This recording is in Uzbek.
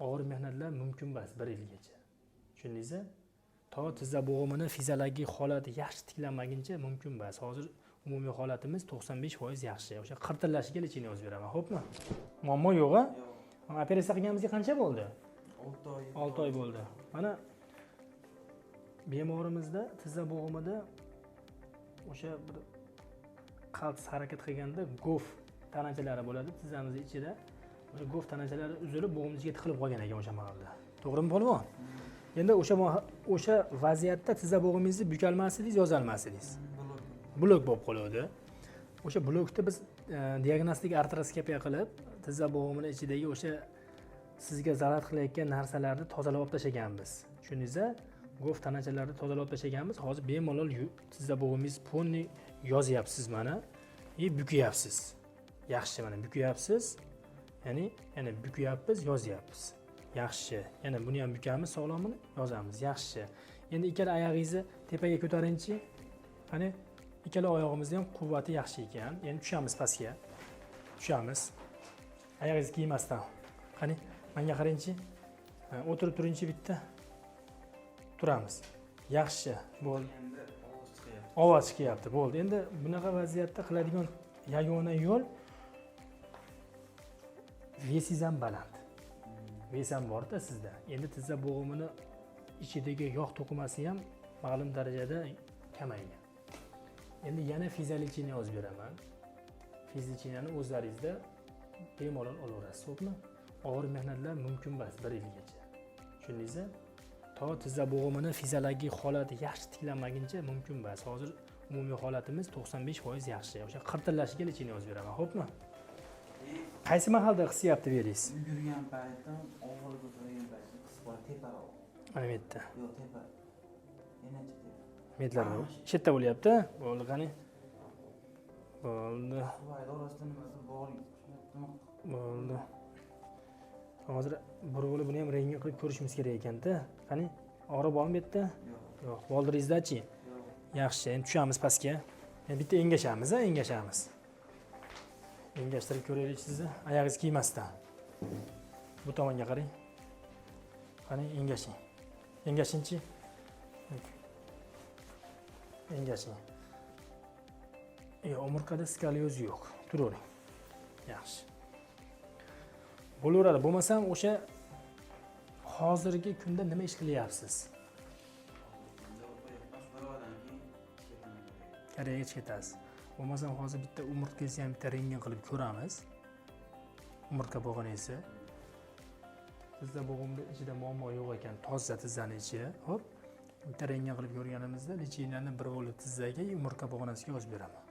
Og'ir mehnatlar mumkin emas bir yilgacha. Tushundingiz? To tizza bo'g'imini fiziologik holati yaxshi tiklanmaguncha mumkin emas. Hozir umumiy holatimiz 95% yaxshi. O'sha qirtillashiga лечение yozib beraman, xo'pmi? Muammo yo'q, a? Yo'q. Operatsiya qilganimizga qancha bo'ldi? 6 oy. 6 oy bo'ldi. Mana bemorimizda tizza bo'g'imida o'sha bir qaltis harakat qilganda gof tanachalari bo'ladi tizzamizni ichida. O'sha gof tanachalari uzilib, bo'g'imni ichiga tiqilib qolgan ekan o'sha mahalda. To'g'rimi, polvon? Endi o'sha vaziyatda tizza bo'g'imingizni bukalmas edingiz, yozolmas edingiz. Blok. Blok bo'lib qoluvdi. O'sha blokni biz diagnostik artroskopiya qilib, tizza bo'g'imini ichidagi o'sha sizga zarar qilayotgan narsalarni tozalab olib tashlaganmiz. Tushundingiz? Gof tanachalarni tozalab olib tashlaganmiz. Hozir bemalol tizza bo'g'imingiz полный yozyapsiz mana. И bukyapsiz. Yaxshi, mana bukyapsiz. Ya'ni yana bukyapmiz, yozyapmiz. Yaxshi. Yana buni ham bukamiz, sog'lomini yozamiz. Yaxshi. Endi ikkala oyog'ingizni tepaga ko'taringchi. Qani, ikkala oyog'imizni ham quvvati yaxshi ekan. Endi tushamiz pastga. Tushamiz. Oyog'ingizni kiymasdan. Qani, menga qarangchi. Ha, o'tirib turingchi bitta. Turamiz. Yaxshi, bo'ldi. Endi ovoz chiqyapti. Ovoz chiqyapti, bo'ldi. Endi bunaqa vaziyatda qiladigan yagona yo'l, вес ingiz ham baland. Вес ham borda sizda. Endi tizza bo'g'imini ichidagi yog' to'qimasi ham ma'lum darajada kamaygan. Endi yana физиолечение yozib beraman. Физлечение ni o'zlaringizda bemalol olaverasiz, xo'pmi? Og'ir mehnatlar mumkin emas bir yilgacha. Tushundingiz? To tizza bo'g'imini fiziologik holati yaxshi tiklanmaguncha mumkin emas. Hozir umumiy holatimiz 95% yaxshi. O'sha qirtillashiga лечение yozib beraman, xo'pmi? Qaysi mahalda qisyapti belingiz? Yugurgan paytim, og'ir ko'targan paytim qisib qoladi teparoq. Mana bu yerda. Yo'q, tepa. Yanachi tepa. Metlarda. Shu yerda bo'lyapti. Bo'ldi, qani. Bo'ldi. Suvaydi orasida nimasi bor? Nima? Bo'ldi. Hozir bir buni ham rentgen qilib ko'rishimiz kerak ekanda. Qani, og'riq bormi bu yerda? Yo'q. Yo'q. Boldiringizdachi? Yo'q. Yaxshi, endi tushamiz pastga. Endi bitta engashamiz, a, engashamiz. Engashtirib ko'raylik sizni. Oyog'ingiz kiymasdan. Bu tomonga qarang. Qani, engashing. Engashingchi. Engashing. Yo'q, umurtqada skolioz yo'q. Turavering. Yaxshi. Bo'laveradi. Bo'lmasam o'sha hozirgi kunda nima ish qilyapsiz? Bir oydan keyin ketaman. Koreyaga ketasiz. Bo'lmasam hozir bitta umurtkangizni ham bitta rentgen qilib ko'ramiz. Umurtqa pog'onasi. Tizza bo'g'imni ichida muammo yo'q ekan, toza tizzani ichi. Xo'p. Bitta rentgen qilib ko'rganimizda лечение ni bir bo'lib tizzaga, umurtqa pog'onasiga yozib beraman.